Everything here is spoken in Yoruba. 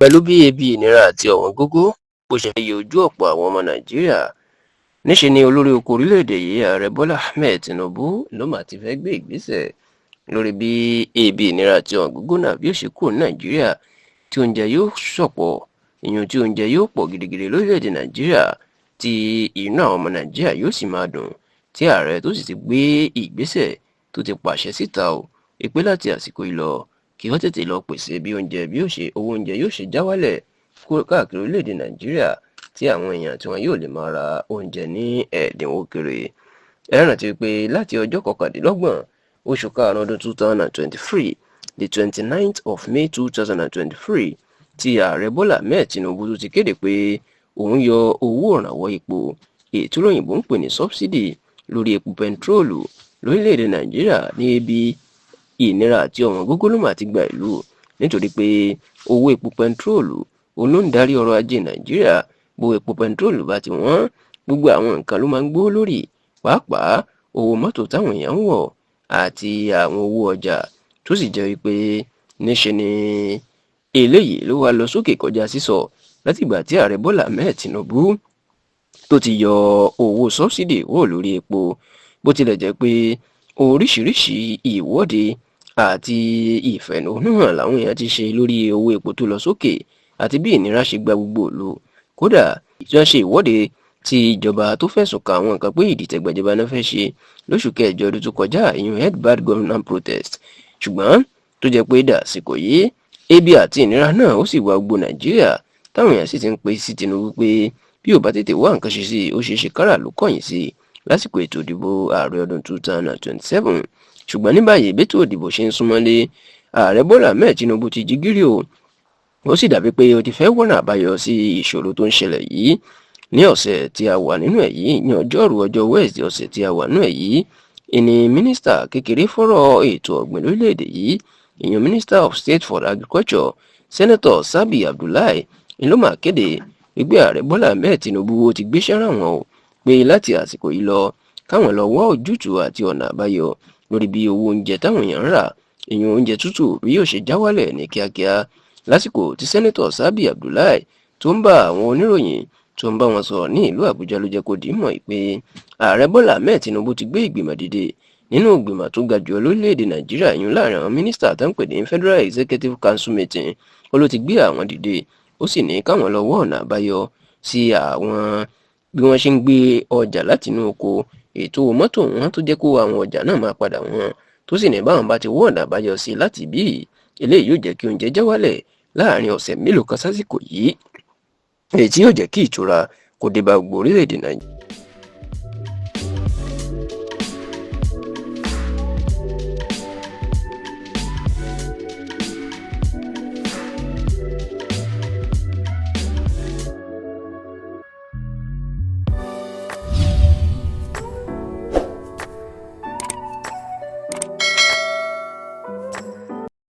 Pẹ̀lú bí ebi, ìnira àti ọ̀wọ́ngógó bó ṣe fẹ́ yọ ojú ọ̀pọ̀ àwọn ọmọ Nàìjíríà, níṣẹ́ ni olórí oko orílẹ̀-èdè yìí, Ààrẹ Bọ́lá Ahmed Tinubu, ló mà ti fẹ́ gbé ìgbésẹ̀ lórí bí ebi, ìnira àti ọ̀wọ́ngógó náà bí ó ṣe kúrò ní Nàìjíríà, tí oúnjẹ yóò ṣọ̀pọ̀, ìyún tí oúnjẹ yóò pọ̀ gidigidi lórílẹ̀-èdè Nàìjíríà, tí inú àwọn ọmọ Nàìjíríà yóò sì máa dùn, tí ààrẹ tó sì ti gbé ìgbésẹ̀ tó ti pàṣẹ síta o pé láti àsìkò yìí lọ, kí wọ́n tètè lọ pèsè bí oúnjẹ bí ó ṣe owó oúnjẹ yóò ṣe já wálẹ̀ káàkiri orílẹ̀-èdè Nàìjíríà, tí àwọn èèyàn tí wọn yóò lè máa ra oúnjẹ ní ẹ̀dínwó kiri. Ẹ rántí pé láti ọjọ́ 29 oṣù karùn-ún ọdún 2023, the 29th of May 2023, tí Ààrẹ Bọ́lá Ahmed Tinubu tó ti kéde pé òun yọ owó ìrànwọ́ epo, èyí tí olóyìnbó ń pè ní subsidy, lórí epo bẹntiróòlù lórílẹ̀‐èdè Nàìjíríà, ní ebi, ìnira àti ọ̀wọ́ngógó ló mà ti gba ìlú, nítorí pé owó epo bẹntiróòlù òun ló ń darí ọrọ̀ ajé Nàìjíríà. Bó epo bẹntiróòlù bá ti wọ́n, gbogbo àwọn nǹkan ló máa ń gbówó lórí, pàápàá owó mọ́tò táwọn èèyàn ń wọ̀ àti àwọn owó ọjà, tó sì jẹ́ wípé níṣe ni eléyìí ló wá lọ sókè kọjá sísọ látìgbà tí Ààrẹ Bọ́lá Ahmed Tinubu tó ti yọ owó subsidy kúrò lórí epo. Bó tilẹ̀ jẹ́ pé oríṣiríṣi ìwọ́de àti ìfẹ̀hónúhàn làwọn èèyàn ti ṣe lórí owó epo tó lọ sókè àti bí ìnira ṣe gba gbogbo ìlú, kódà tí wọ́n ṣe ìwọ́de tí ìjọba tó fẹ̀sùn kan àwọn nǹkan pé ìdìtẹ̀gbàjọba náà fẹ́ ṣe lóṣù kẹjọ ọdún tó kọjá, ìyún End Bad Governance protest, ṣùgbọ́n tó jẹ́ pé dàsìkò yìí, ebi àti ìnira náà ó sì wá gbogbo Nàìjíríà, táwọn èèyàn sì ti ń pè sí Tinubu pé bí ò bá tètè wá nǹkan ṣe sí i, ó ṣeé ṣe káràlú kọ̀yìn sí i lásìkò ètò ìdìbò ààrẹ ọdún 2027. Ṣùgbọ́n ní báyìí, bẹ́tò ìdìbò ṣe ń súnmọ́lé, Ààrẹ Bọ́lá Ahmed Tinubu ti jí gírí o. Ó sì dàbí pé ó ti fẹ́ wọ́nà àbáyọ sí ìṣòro tó ń ṣẹlẹ̀ yìí. Ní ọ̀sẹ̀ tí a wà nínú ẹ̀ yìí, ní ọjọ́rú, ọjọ́ Wednesday ọ̀sẹ̀ tí a wà nínú ẹ̀ yìí, ìní mínísítà kékeré fọ́rọ̀ ètò ọ̀gbìn lórílẹ̀‐èdè yìí, ìyẹn Minister of State for Agriculture, Senator Sabi Abdullahi, ló máa kéde wípé Ààrẹ Bọ́lá Ahmed Tinubu ó ti gbéṣẹ́ ràn wọ́n o, pé láti àsìkò yìí lọ, káwọn lọ wá ojútùú àti ọ̀nà àbáyọ lórí bí owó oúnjẹ táwọn èèyàn ń rà, ìyẹn oúnjẹ tútù, bí yóò ṣe já wálẹ̀ ní kíákíá. Lásìkò tí Senator Sabi Abdullahi tó ń bá àwọn oníròyìn tó ń bá wọn sọ̀rọ̀ ní ìlú Àbújá, ló jẹ́ kó di mọ̀ pé Ààrẹ Bọ́lá Ahmed Tinubu ti gbé ìgbìmọ̀ dìde nínú ìgbìmọ̀ tó ga jù lórílẹ̀‐èdè Nàìjíríà, ìyún láàrin àwọn mínísítà tó ń pè ní Federal Executive Council meeting. Ó ló ti gbé àwọn dìde, ó sì ní káwọn lọ wá ọ̀nà àbáyọ sí àwọn bí wọ́n ṣe ń gbé ọjà látinú oko, ètò mọ́tò wọn tó jẹ́ kó àwọn ọjà náà máa padà wọn, tó sì ní báwọn bá ti wọ́ ọ̀nà àbáyọ sí láti bí eléyìí, yóò jẹ́ kí oúnjẹ já wálẹ̀ láàrin ọ̀sẹ̀ mélòó kan sásìkò yìí, èyí tí yóò jẹ́ kí ìtura kó dé bá gbogbo orílẹ̀-èdè Nàìjíríà.